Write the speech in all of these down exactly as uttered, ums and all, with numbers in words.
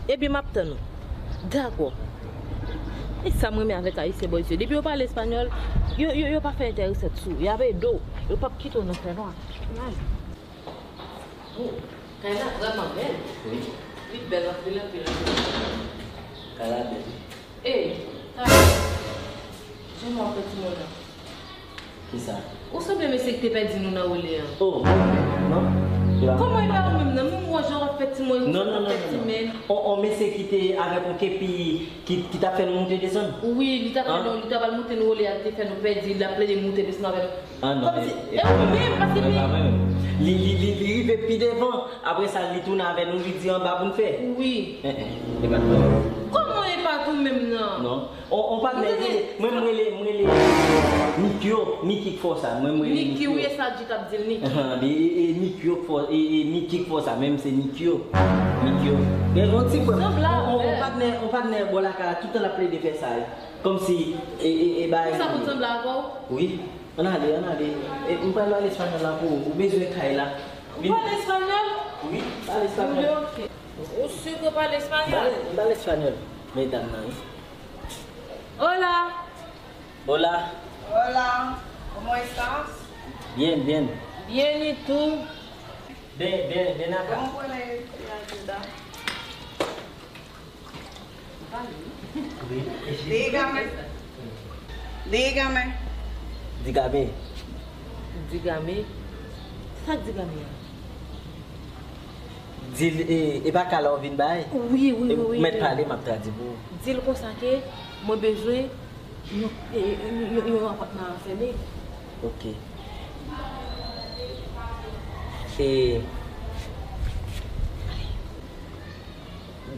Ebyen, m ap tann ou. Dakò. E sa m renmen avèk Ayisyen, bòy, se depi yo pale espanyòl, yo, yo, yo pa fè entèresan sou ou. Y ap ede w. Yo p ap kite w nan fènwa. Oh, kay la vrèman bèl. Wi. Li bèl anpil, anpil, anpil. Kay la bèl. Ey, Tara, jan w ap fè timoun nan? Kisa? Ou sanble mesye ki te pèdi nou nan wole an. Oh, non. Kòman e pa ou menm nan? Menm w jan w ap fè timoun, non, non, non, non, non. On, on mesye ki te avèk on kepi ki, ki t ap fè nou moute desann? Wi, li t ap fè nou, li t ap al moute nou wole a, li te fè nou pèdi, l ap plede moute desann avè nou. Ah, non, kòmsi, e, e, e ou menm, paske e pa mwen menm. Li, li, li, li rive pi devan. Apre sa, li tounen avè nou, li di anba pou n fè. Wi. Eh, eh, e pa t mwen menm. Kòman e pa t ou menm nan? Non. On, on patnè, mwen, mwen rele, mwen rele Nikyo, Niki k fè w sa. Mwen, mwen rele Niki, Nikyo. Wi, e sa Dji t ap di l, Niki. Ahan, e, e, e Nikyo k fè w, e, e Niki k fè w sa, menm se Nikyo. Nikyo. Gen yon ti frè m, on, on, on patnè, on patnè bò lakay la, tout tan l ap plede fè sa, wi. Kòmsi, e, e, e bagay. Pou sa pou sanble avè w? Wi. Ann ale, ann ale. E, m pral pale espanyòl la pou ou. Ou bezwen kay la. Ou pale espanyòl? Wi, m pale espanyòl. Wi, ok. Ou si ke w pale espanyòl? M pale, m pale espanyòl. Medam nan, wi. Hola. Hola. Hola. ¿Cómo estás? Bien, bien. Bien, ¿y tú? Bien, bien, bien acá. ¿Cómo puedo ayudar? Dígame. Dígame. Dígame. Dígame. Sa k dígame a? Di l, e, e pa kay la w vin bay? Wi, wi, wi, wi. Ou mèt pale, m ap tradui pou ou. Di l konsa ke mwen bezwen yon, e, e, yon, yon, yon apatman anfème. Ok. E,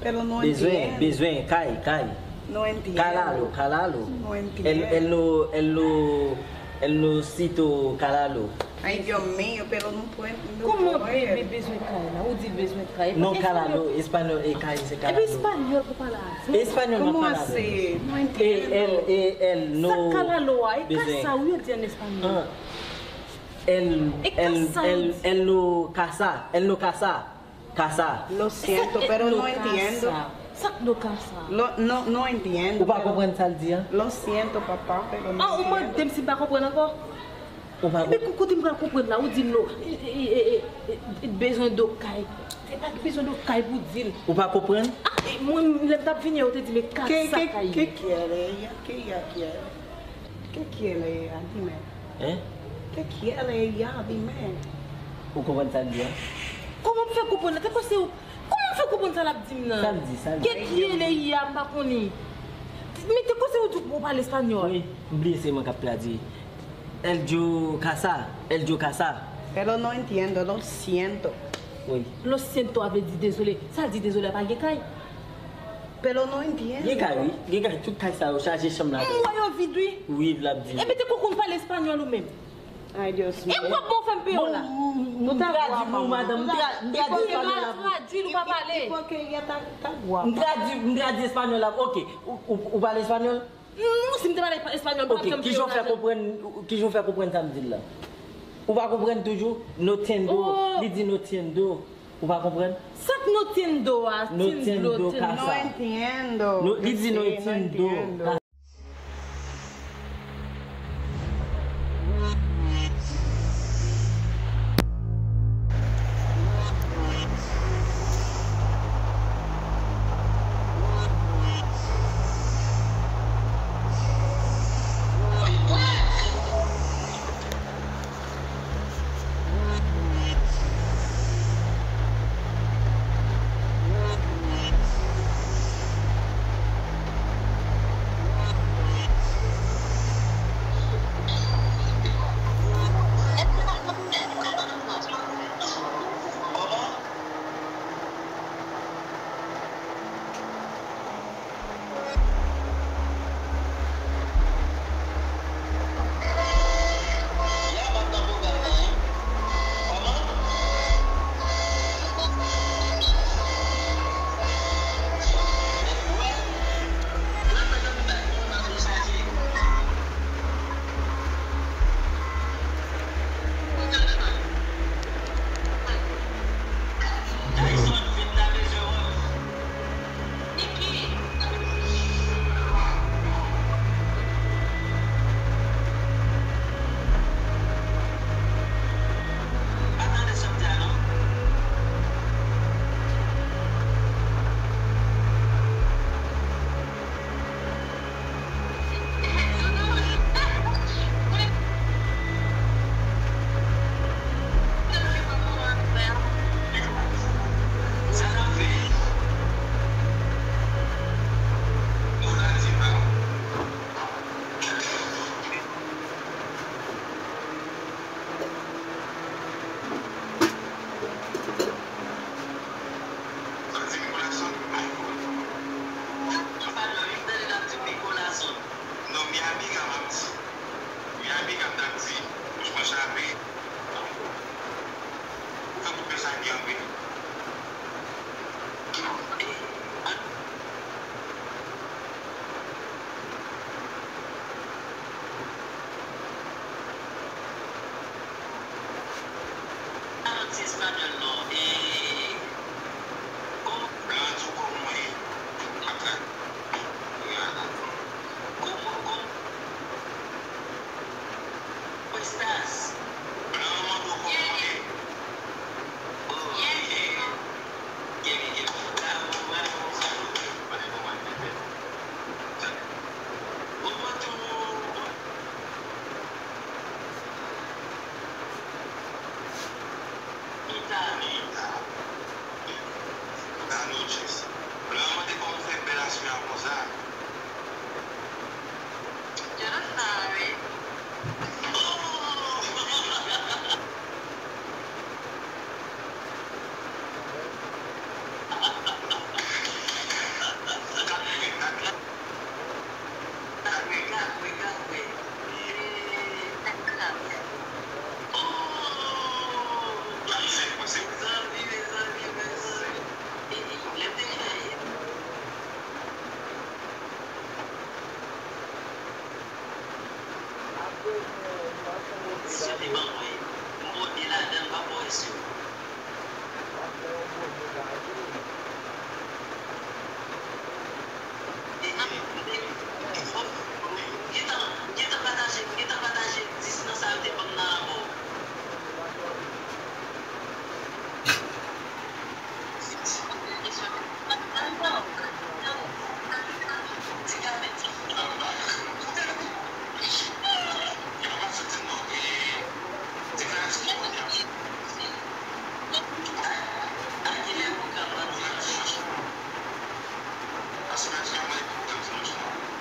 Pero no entiendo. Bezwen, bezwen, kay, kay. No entiendo. Kay la lo, kay la lo. No entiendo. Él, él no, él no, él no cito kay la lo. Ay, Dios mío, pero no puedo, no puedo. Kòman bebe bezwen kay la? Ou di l bezwen kay. Non, kay la lo, espanyòl, e kay se kay la lo. Epi espanyòl pou pale avè l. Espanyòl m ap pale avè l. ¿Cómo así? No entiendo. E él, e él no. Sa kay la lo a, e kay sa, wi, yo di an espanyòl. Ah. Él, él, él, él no casa, él no casa. Casa. Lo siento, pero no entiendo. Sa k no casa? Lo, no, no entiendo, pero. Ou pa konprann sa l di a? Lo siento, papá, pero no entiendo. Ah, ou mande m si m pa konprann ankò? Ou pa konprann? Epi kote m pral konprann la, ou di m no, e, e, e, e, e, bezwen do kay. Se pa ki bezwen do kay pou di l. Ou pa konprann? Ah, e mwen, lè m t ap vini, ou te di, men kay sa kay. ¿Qué, qué, qué quiere ella? ¿Qué ella quiere? ¿Qué quiere ella? Dime. Hein? ¿Qué quiere ella? Dime. Ou konprann sa l di a? Kòman m fè konprann la? Te kwè se ou. Kòman m fè konprann sa l ap di m nan? Sa l di, sa l di. ¿Qué quiere ella? M pa konnen. Men te kwè se ou tou ou pale espanyòl. Wi, m bliye se mwen k ap tradui. El yo casa, el yo casa. Pero no entiendo, lo siento. Wi. Lo siento a vle di dezole. Sa l di dezole a pa gen kay. Pero no entiendo. Gen kay, wi. Gen kay, tout kay sa yo chaje chanm ladan. M wè yo vid, wi. Wi, l ap di. Epi te koukou m pale espanyòl ou menm. Ay, Dios mío. E w ap bon fè m peye w la. Bon, m, m, m tradui pou ou, madanm. M tra-, m tradui espanyòl la pou ou. Tradui l, ou pa pale. Y-, y-, y-, y-, ta, ta guapa. M tradui, m tradui espanyòl la. Ok. Ou, ou, ou pale espanyòl? Non, si m te pale espanyòl, m pa t janm peye w lajan. Ok, kijan w fè konprann, kijan w fè konprann sa m di l la? Ou pa konprann toujou? No entiendo. Oh. Li di no entiendo. Ou pa konprann? Sa k no entiendo a? No entiendo, casa. No entiendo. No, li di no entiendo.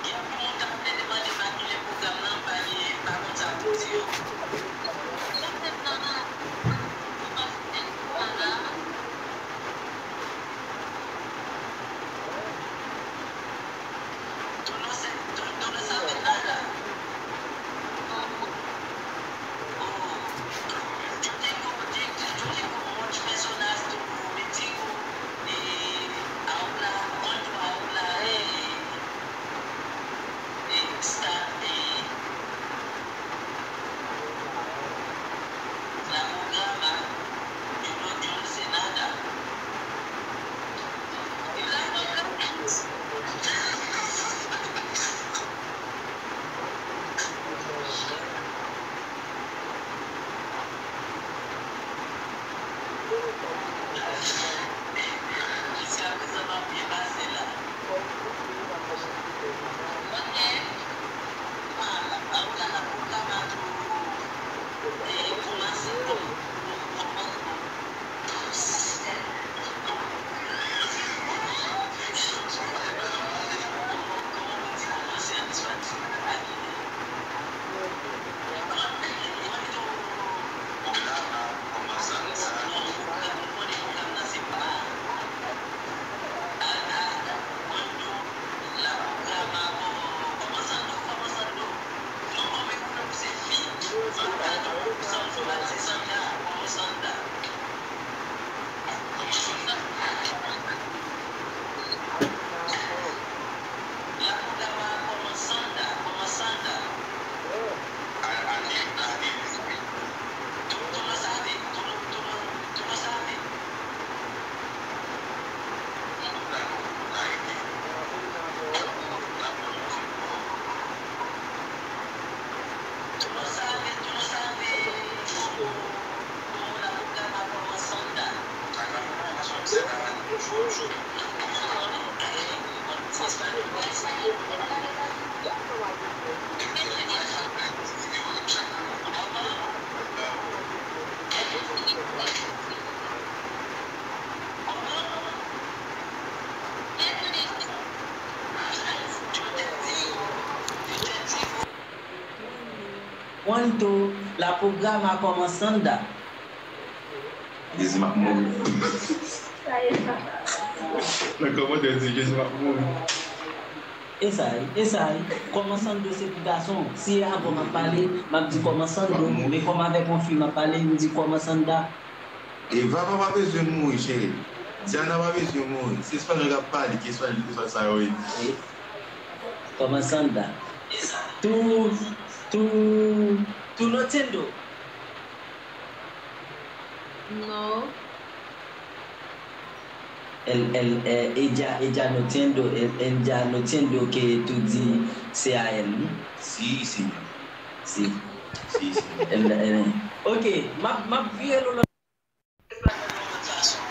Gen anpil moun k ap plede mande m a kilè pwogram nan, m pa gen, m pa konn sa pou m di yo. Tonton se, ton-, tonton sa vin la la. Oh. Yo te gon, te, te, yo te gon mòd pèsonaj tou, Mitigo, e, Aoula, Wando Aoula, e, e, Sta, e, La Programa, Jolo Jol Senada. E La Programa. Jiskaprezan m ap byen pase la. Ok. Ah, ah, ou la la pou kama tou. E pou mase tou. Pou, pou, pou, Pronto, la programa comenzando. Jezi m ap mouri. Nan kòmantè di Jezi m ap mouri. Esay, esay. Comenzando se pou gason. Si e avè w m ap pale, m ap di comenzando. Men kòm avèk yon fi m ap pale, m di comenzando. Eva pa, pa bezwen mouri, cheri. Diana pa bezwen mouri. Se espanyòl k ap pale, ki espanyòl, ki espanyòl sa yo ye? Comenzando. Tu, tu, tu no entiendo. No. El, el, eh, ella, ella no entiendo, el, ella no entiendo que tú di C A N, ¿no? Sí, señor. Sí. Sí, señor. El, el, ok, m ap, m ap vire l yon lòt fason.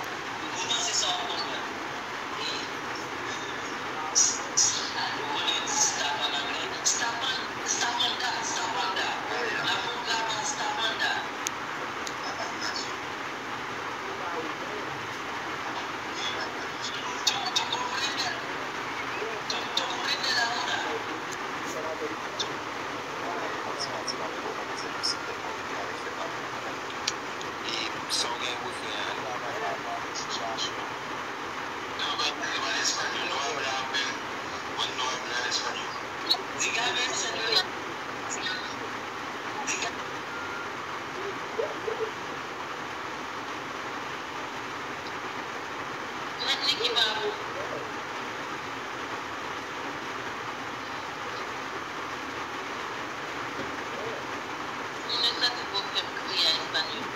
Ou panse sa w konprann? Ou konnen Stapan anglè? Stapan, Stapanda, Stapanda. La programa Stapanda. Tú, tú comprendes, tú, tú comprendes ahora. E sa w gen pou fè a? Travay la pa nan sitiyasyon. Non, pa pale espanyòl, no habla apen. Mwen no habla español. Dígame, señor. Dígame. Mèt Niki pa bon. Moun yo santi gwo kè m kriye a espanyòl.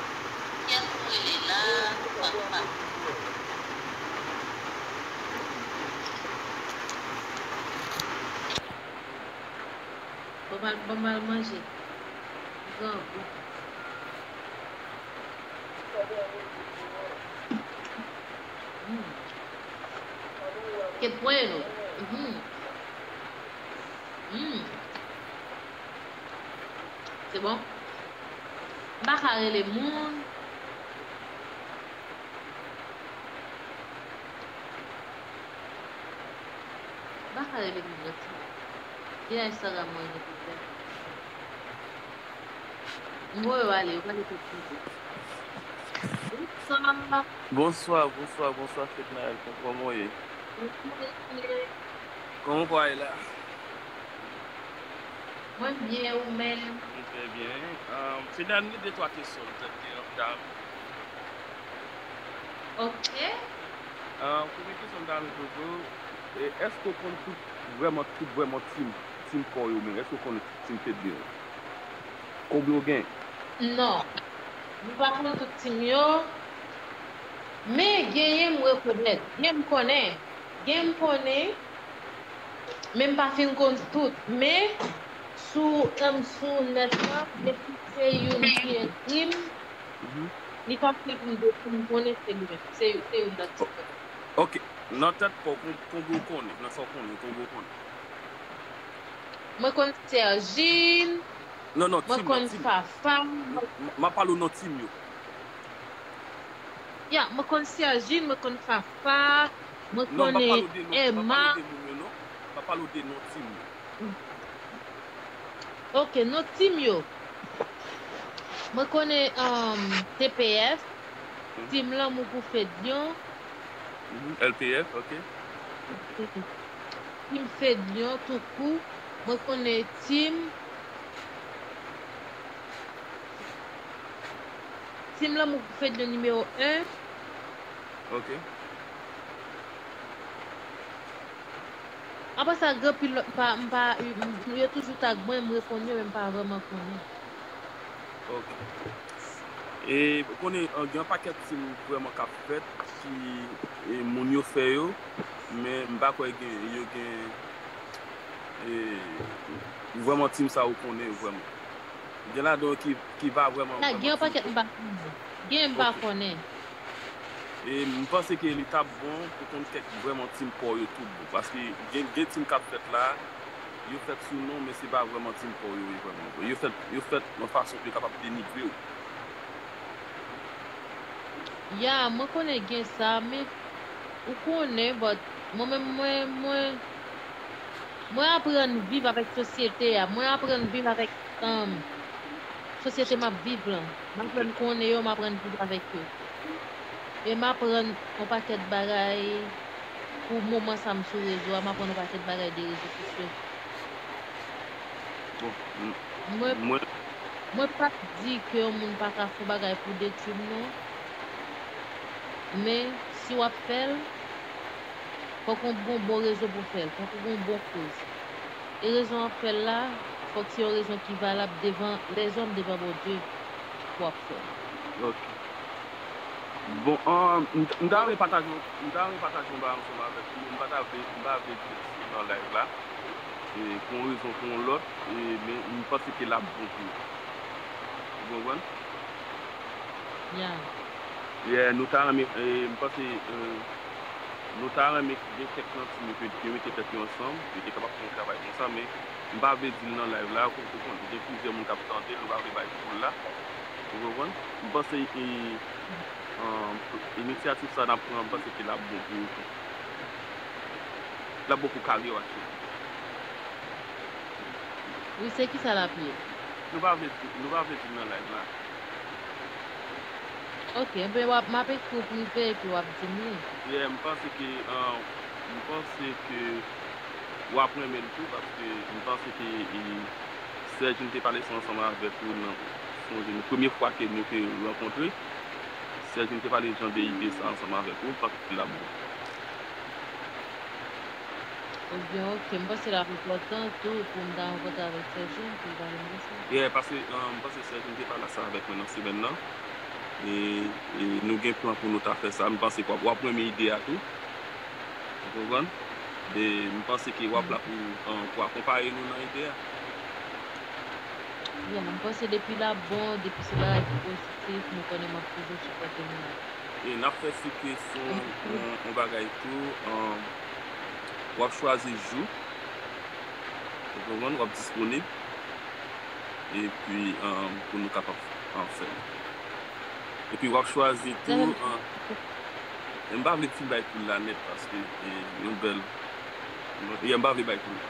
Kiyès pou m rele la? Papa. Ban m al, ban m al manje. M grangou. Mm. Qué bueno. Mhm. Mm. Se bon? M pa ka rele moun. M pa ka rele moun nan ti. Gen Instagram mwen gen pwoblèm. M voye yo ale, yo pale tout pito. Bonswa. Bonswa, bonswa, bonswa, Fednaelle. Kòman w ye? Kòman w ye? Kòman w ye la? Mwen byen, ou menm? Mwen trè byen. Um, Fednaelle, ni de twa kesyon, petèt, ke m ta Ok. Ah, premye kesyon m ta renmen poze w, e, èske w konn tout, vrèman tout, vrèman team, team pa w yo menm? Èske w konn team Fednaelle yo? Konbyen w gen? Non. M pa konn tout team yo. Men genyen m rekonèt. Gen m konnen. Gen m konnen. Men m pa fin konn tout. Men sou, um, sou nèt la, depi se youn ki ekri m, Mhm. Li fasil pou m de-, pou m konnen se li menm. Se, se youn nan ti kòb. Ok. Nan tèt pa w, kon-, konbyen w konnen? Nan sa w konnen, konbyen w konnen? Mwen konn Sergine. Non, non, mwen team, konn team. Fafa. M, m ap pale w nan team yo. Ya, mwen konn Sergine, mwen konn Fafa, mwen konnen Emma. Non, m ap pale w de non, m ap pale w de moun yo, non. M ap pale w de non team yo. Ok, non team yo. Mwen konnen, um, T P F, Team Lanmou pou Fedlion. Mhm, L P F, ok. Team Fedlion, toukou. Mwen konnen Team, Team Lanmou pou Fedlion nimewo en. Ok. Apre sa, gen anpil lòt, m pa, m pa, m, yo toujou tag mwen, m reponn yo, men m pa vrèman konnen. Ok. E, ou konnen, an, gen yon pakèt team vrèman k ap fèt, ki, e, moun yo fè yo, men m pa kwè gen, yo gen, e, vrèman team sa ou konnen yo vrèman. Gen ladan yo ki, ki pa vrèman, vrèman gen yon pakèt m pa konnen. Gen m pa konnen. E m panse ke li t ap bon pou konn kèk vrèman team pa w yo tout bon. Paske gen, gen team k ap fèt la, yo fèt sou non, men se pa vrèman team pa w yo ye vrèman. Yo fèt, yo fèt yon fason pou yo kapab denigre w. Ya, mwen konnen gen sa, men ou konnen, but mwen menm, mwen, mwen, mwen aprann viv avèk sosyete a. Mwen aprann viv avèk, um, sosyete m ap viv lan. M aprann konnen yo, m aprann viv avèk yo. E m aprann yon pakèt bagay pou moman sa m sou rezo a, m aprann yon pakèt bagay de rezo sosyo. Bon, m-, mwen, mwen, mwen p ap di ke yon moun pa ka fè yon bagay pou detwi m, non. Men, si w ap fè l, fòk ou gon bon rezon pou w fè l, fòk ou gon bon koz. E rezon w ap fè l la, fòk se yon rezon ki valab devan lèzòm, devan Bondye pou w ap fè l. Ok. Bon, an, m, m ta renmen pataje, m ta renmen pataje yon bagay ansanm avèk ou, men m pa ta vle, m pa vle di l nan live la. E, pou yon rezon, pou yon lòt, e, men m panse ke l ap bon pou ou. Ou konprann? Yeah. Yeah, nou ta renmen, e, m panse, e, nou ta renmen gen kèk nan team yo ke, ke mete tèt yo ansanm, yo te kapab fè yon travay konsa, men m pa vle di l nan live la, ou konprann, gen plizyè moun k ap tande l, nou pa vle bay foul la. Ou konprann? M panse, e, an, inisyativ sa n ap pran, m panse ke l ap bon pou yo tou. L ap bon pou karyè w aktyèlman. Wi, se kisa l ap ye? Nou pa vle di, nou pa vle di l nan live la. Ok, enben w ap, m ap ekri w prive epi w ap di m li. Yeah, m panse ke, an, m panse ke w ap renmen l tou, paske m panse ke, e, Sergine te pale sa ansanm avèk ou nan, sonje nou, premye fwa ke nou te rankontre, Sergine te pale jan de ide sa ansanm avèk ou, m panse ke l ap bon. Ebyen, ok, m panse l ap enpòtan tou pou m ta rankontre avèk Sergine, pou l pale m de sa. Yeah, paske, um, m panse Sergine te pale sa avèk mwen nan semèn nan. E, e nou gen plan pou nou ta fè sa. M panse w ap, w ap renmen ide a tou. Ou konprann? E m panse ke w ap la pou, an, pou akonpaye nou nan ide a. Yeah, m panse depi l ap bon, depi se bagay ki pozitif, nou konnen m ap toujou sipòte nou. E n ap fè si ke se yon, yon, yon bagay tou, an, w ap chwazi jou. Ou konprann? W ap disponib. Epi, an, pou nou kapab, an, fè l. Epi w ap chwazi tou, an, e m pa vle fin bay poul la nèt paske, e, yon bèl, Mwen, yeah, m pa vle bay koulè.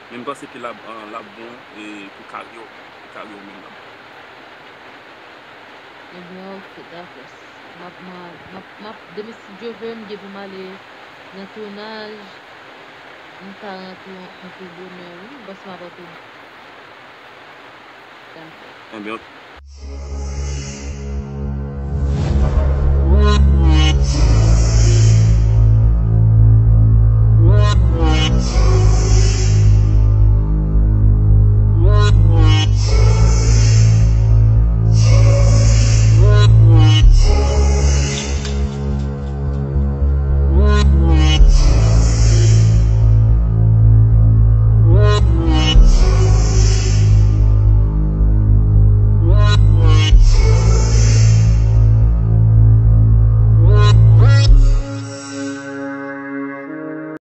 Men m panse ke l ap, ah, l ap bon e pou karye w. Pou karye w menm l ap bon. Ebyen, ok, dakò. M ap, m ap, m ap, m ap, demen, si Dye vle, m gen pou m ale nan tounaj. M ka rantre anpil bonè, wi. M panse m ap anpil. Dakò. Ebyen,